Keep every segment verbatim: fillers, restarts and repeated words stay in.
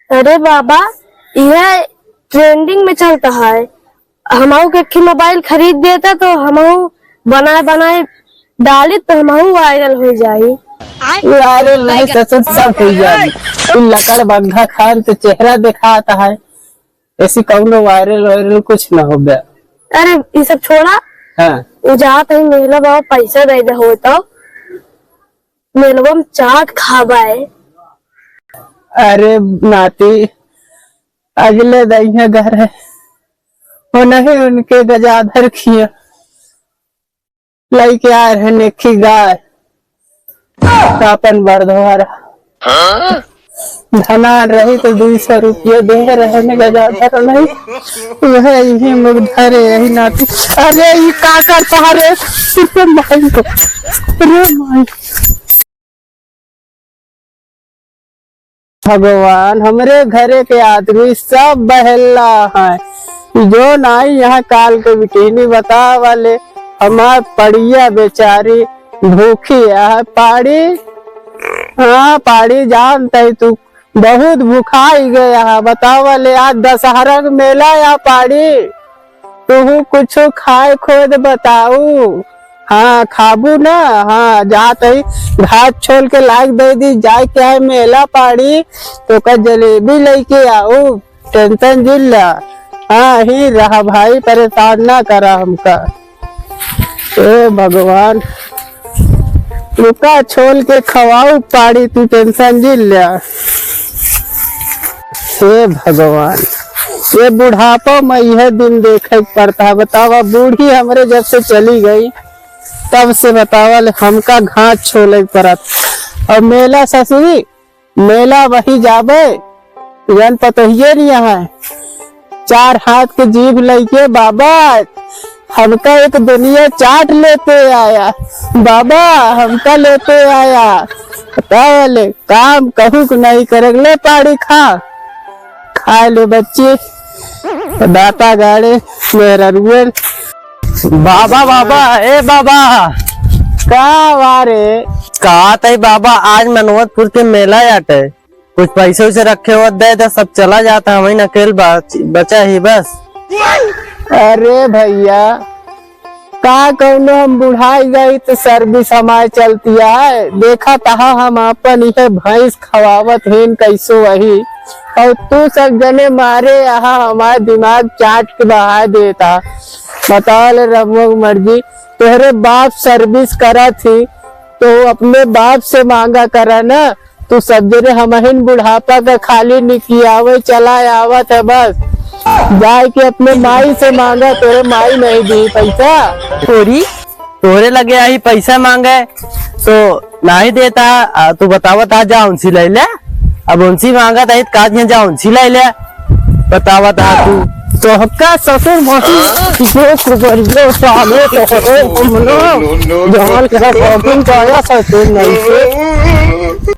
अरे बाबा, यह trending में चलता है। हमहू के एक ठे mobile खरीद देता तो हमहू बनाए बनाए डाली तो हमहू viral हो जाई। Viral नहीं ससुर, सब हो जाई। तू लकड़ बग्घा खान तो चेहरा दिखाता है, ऐसी कौनो viral वायरल कुछ ना हो गया। अरे ये सब छोड़ा। हाँ। वो जात है मेला बाबा, पैसा दे दे हो तो मेलवा में चाट खाबे। अरे नाती, अगले दइया घर है, वो नहीं उनके गजाधर खिया लइके आए रहे नेखी गाय, तो अपन बरधवा रहा। धनान रही तो दुई सौ रुपये दे रहे ने गजाधर नहीं, वह यही मुख धरे यही नाती। अरे ये का करता है रे? अरे माई, अरे माई। भगवान, हमरे घरे के आदमी सब बहेल्ला है, जो नाई यहाँ काल के बिटिहनी बतावा ले। हमार पड़िया बेचारी भूखी है, पाड़ी। हाँ पाड़ी, जानते तू बहुत भुखाई गया है, बतावा ले। आज दशहरा के मेला या पाड़ी, तुहू कुछ खाए खोद बताऊ। हाँ, खाबू ना? हाँ, जात ही घास छोल के लाग दे दी, जाए के है मेला पाड़ी, तो का जलेबी लेके आऊ, tension जिन ला। हाँ, ही रहा भाई, परेशान ना करा हमका। ए भगवान, रुका छोल के खवाऊ पाड़ी, तू tension जिन ला। हे भगवान, ये बुढ़ापा में यह दिन देखे के पड़ता है। बतावा, बूढ़ी हमरे जब से चली गई, तब से बतावा ले हमका घास छोले के पड़त। और मेला ससुरी, मेला वही जाबे, जन पतोहिए नहीं है। चार हाथ के जीभ लइके, बाबा, हमका एक दुनिया चाट लेते आया, बाबा, हमका लेते आया। बतावा ले, काम कहू के नहीं करे, ले पाड़ी खा, खा ले बच्ची, दाता गाड़े, मेहररुएन। बाबा, बाबा, ए बाबा। का वा रे? का तई बाबा, आज मनोहरपुर के मेला आटे, कुछ पैसे उसे रखे हो दे दे, सब चला जाता, हम ही अकेल बच-, बचा ही बस। अरे भैया, का कौनो हम बुढ़ाई गई तो service हमारे चलती है? देखा तहा हम अपन इहे भैंस खवावत हेन कैसो वही, और तू सब जने मारे यहाँ हमार दिमाग चाट के बहा देता। बतावा ले रमुआ के मर्जी, तोहरे बाप service करत ही तो अपने बाप से मांगा करा ना। तू सब जने हमहिन बुढ़ापा का खाली निकियावे चला आवत है बस। जाए के अपने माई से मांगा, तोरे माई नहीं दी पैसा। तोरी, तोरे लगे आई पैसा मांगे तो नहीं देता। आ, तू बतावत आ जा उनसी ले ले। अब उनसी मांगा था, का दिया जा उनसी ले ले। बतावत आ तू। तोहका ससुर मही जो कुबरियो साले तोहरे हमनो जवान के साथ औरतन का आया ससुर नहीं से।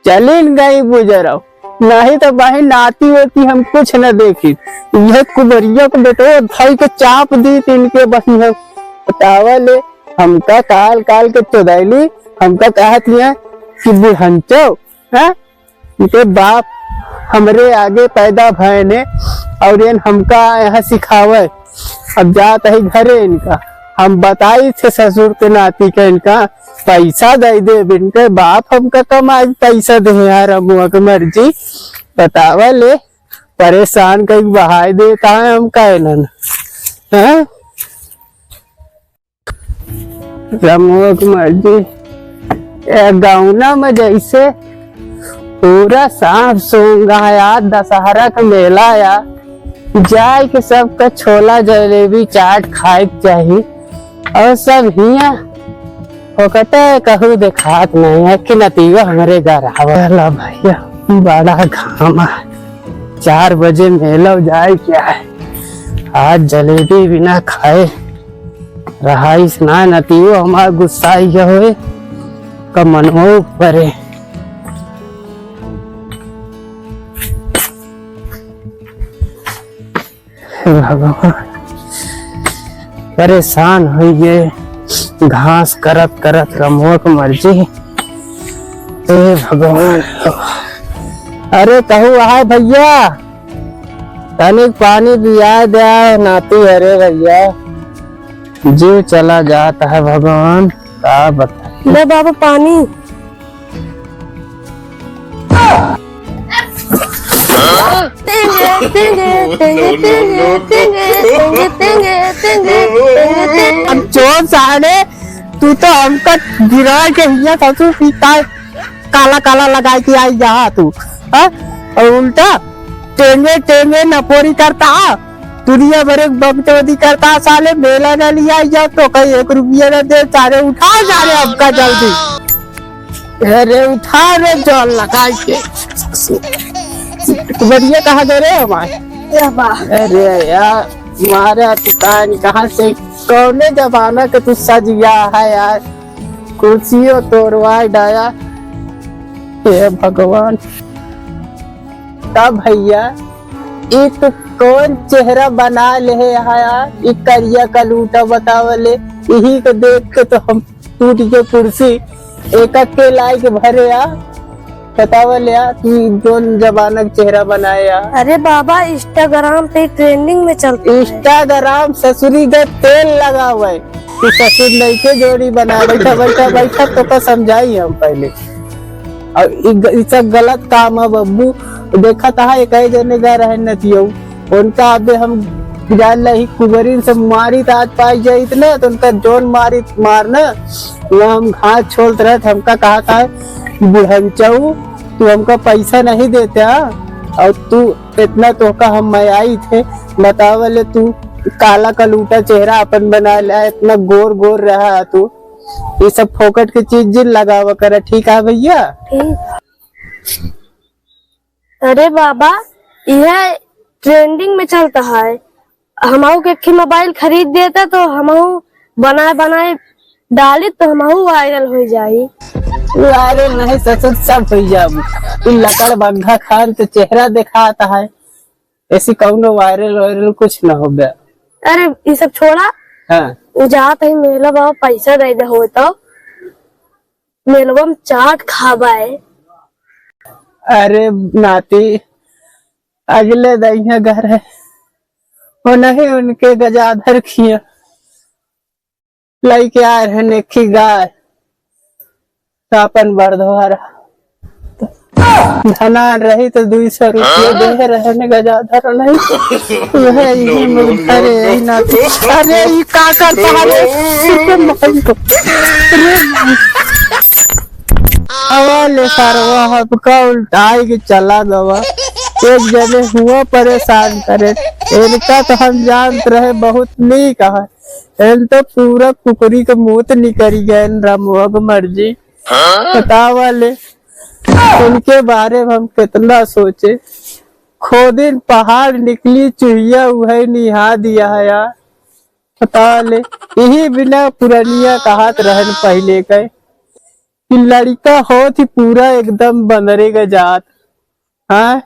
चलिन गई बुजरव, नहीं तो बहिन नाती होती हम कुछ न देखी। यह कुबरिया को बेटो भाई के चाप दी इनके बहिन हम। बतावा ले, हमका काल काल के चोदैली, हमका कहत लिया कि बुढ़ंचो, हैं? इनके बाप हमरे आगे पैदा भय ने और एन हमका यहाँ सिखावे। अब जात ही घरे इनका, हम बताई थे ससुर के नाती के इनका पैसा दे दे, इनके बाप हमका कमाई पैसा दे यार, रमुआ के मर्जी। बतावा ले, परेशान कई बहाई देता है हमका इन्हन, हैं? रमुआ की मर्जी। ए गौना में जैसे पूरा सांप सूंघा है यार, दशहरा का मेला यार, जाए के सबका छोला जलेबी चाट खाए के चाही। और सब हिया फोकटे कहू देखात नहीं है कि नतीवा हमरे घर आवे। ला भैया, बड़ा घाम है, चार बजे मेला जाए क्या है, आज जलेबी बिना खाए रहाइस ना। नतियो हमार गुस्सा ही होए, का मनवो परे। हे भगवान, परेशान होइए, घास करत करत रमुआ के मर्जी। हे भगवान, अरे कहू आए भइया, तनिक पानी पियाए द्या नाती। अरे भइया, जीव चला जात है भगवान, का बताई। ले बाबू पानी। अब चोर साले, तू तो हमका गिरा के हिया ससुर पिता काला काला लगाए के आई जा तू, हाँ? और उल्टा टेंगे टेंगे नपोरी करता, दुनिया भर एक बकचोदी करता, साले मेला न लिया जा तो कहीं एक रुपया न दे, सारे उठा जा रे हमका जल्दी। अरे उठा रे जल लगाए के। बढ़िया कहा दे रे हमारे। अरे यार, मारा तू कहाँ से, कौने जमाना के तू सजिया है यार। कुर्सियों तोड़वा डाया। हे भगवान, का भइया, ई तू कौन चेहरा बना ले है यार? ई करिया कलूटा बतावले, यही को देख के तो हम टूट के कुर्सी एक के लाए के भरे आ। बतावल या, तू जोन जमाना के चेहरा बनाए आ। अरे बाबा, Instagram पे trending में चलता है। Instagram ससुरी के तेल लगावे। तू ससुर लइके जोड़ी बना, बैठा, बैठा, बैठा, तो का समझाई हम पहले। और इ ग-, इ सब गलत काम है बब्बू। देखा था एक ही जने गा रहे नतियो, उनका अबे हम जान लही कुबरिन से मारी त आज पाई जाइत ना, तो उनका जोन मारी मार ना, वहाँ हम घास छोलत रहे, हमका कहा था कि बुढ़नचऊ, तू हमका पैसा नहीं देता, और तू इतना तोहका हम मैं आई थे, बतावले तू काला कलूटा चेहरा अपन बना ले, इतना गोर गोर रहा तू, ये सब फोकट के चीज जिन लगावा करा, ठीक है भइया? ठीक। अरे बाबा, यह trending में चलता है, हमहू के एक ठे mobile खरीद देता तो हमहू बनाए बनाए डाली तो हमहू viral हो जाई। Viral नहीं ससुर, सब हो जाबू। तू लकड़ बग्घा खान तो चेहरा दिखाता है, ऐसी कौनो viral वायरल कुछ ना हो बे। अरे ये सब छोड़ा। हाँ। उ जात है मेला बाबा, पैसा दे दे हो तो मेलवा में चाट खाबे। अरे नाती, अगले दइया घर है, वो नहीं उनके गजाधर खिया लइके आए रहे नेखी गाय, तो अपन बरधवा रहा। धनान रही तो दुई सौ रुपये दे रहे ने गजाधर नहीं। वह यही मुर्गा रे, यही नाती। अरे, ई का करता है रे? अरे, माई। आवा ले सारवा, हमका उल्टाए के चला गवा। एक जने हुआ परेशान करे, इनका तो हम जानत रहे बहुत नीक है, इन तो पूरा कुकुरी के मूत निकरी गए, रामुआ के मर्जी। बतावा ले, उनके बारे में हम कितना सोचे, खोदिन पहाड़ निकली चुहिया उहे निहा दिया है यार। बतावा ले, यही बिना पुरनिया कहत रहन पहले के। कि लड़िका होत ही पूरा एकदम बंदरे के जात। हाँ,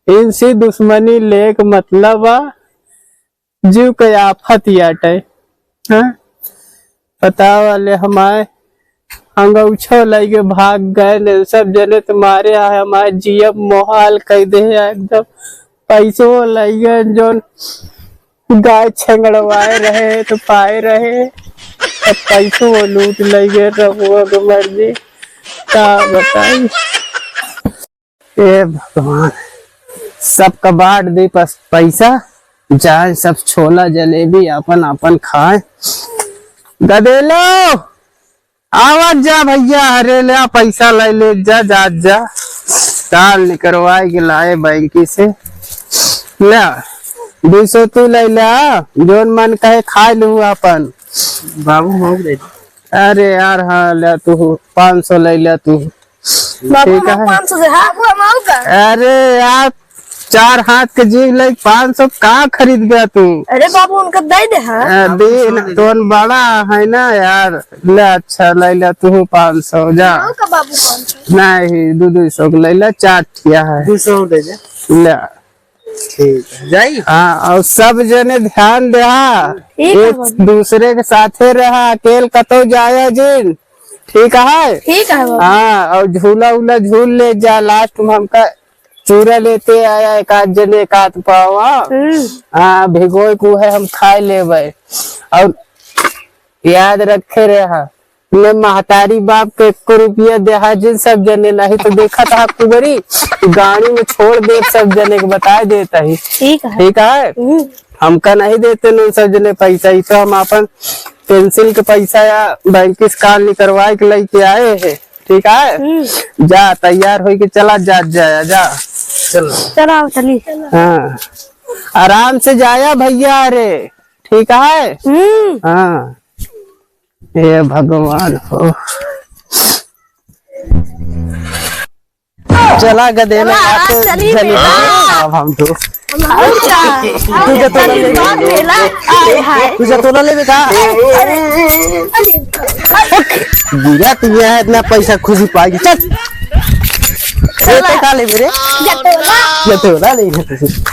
इनसे दुश्मनी लेक मतलब बा, जीव के आफत याटे। हाँ, बतावा ले हमाए अंगौछो लइके भाग गए ने, सब जने तुम्हारे यहाँ हमारे जियब मोहाल कइ दे है एकदम। पैसो लइके जोन गाय छेंगड़वाए रहे तो पाए रहे, अब पैसो वो लूट लइगे, रघुआ के मर्जी, का बताई। ए भगवान, सबका बांट दे बस पैसा, जाए सब छोला जलेबी आपन आपन खाए। गदेलो, आवत जा भइया, अरे ले आ, पैसा ले ले जा, जात जा। दाल निकरवाए के लाए बैंकी से। ले आ, दुई सौ तू ले ले आ, जोन मन कहे खाए लू आपन। बाबू, हम दे दे। अरे यार, हाँ, ले तू, पाँच सौ ले ले तू। बाबू, ठीक हम है। पाँच सौ दे, हाँ, बाबू, हम आऊ का? अरे यार, चार हाथ के जीव ले पाँच सौ का खरीद गया तू? अरे बाबू, उनका दे दे, हाँ। ए, दे ना, तोन बड़ा है ना यार। ले, अच्छा, ले ले तू पाँच सौ, जा। आऊ का बाबू, पाँच सौ? नहीं, दो दो सौ के ले ले, चार ठिया है। दो सौ दे दे। ले। ठीक है, जाई। हाँ, और सब जने ध्यान दे, हाँ। ठीक है एक बाबू। दूसरे के साथे रहा, अकेल कतौ जाया जिन। ठीक है? ठीक है बाबू। हाँ, और झूला उला झूल ले जा, last में हमका पूरा लेते आया, एक आध जने एक आध पावा। हम्म। हाँ, भिगोए को है, हम खाए लेबे। और याद रखे रहे, हाँ, ने महतारी बाप के एको रुपया देहा जिन सब जने, नहीं तो देखा था कुबरी, गाड़ी में छोड़ दे सब जने के, बताए देता ही। ठीक है। ठीक है? हम्म। हमका नहीं देते न सब जने पैसा, ई तो हम अपन पेंसिल के पैसा या बैंक से काल निकरवाए के लेके आए हैं, ठीक है? हम्म। जा, तैयार होई के चला, जा, जा, जा, चल। चला, चली। हाँ, आराम से जाया भैया रे, ठीक है? हम्म। हाँ, हे भगवान हो। चला गदे में चला, आप चली जल्दी बेटा। अब हम तो। अच्छा, तू जतोला ले। मेला, आय हाय। तू जतोला लेबे का? अरे, अरे, अरे। गिरा तू यहाँ इतना पैसा खुशी पाएगी। चल। चला। ये तो का लेबे रे? जतोला। जतोला लेबे।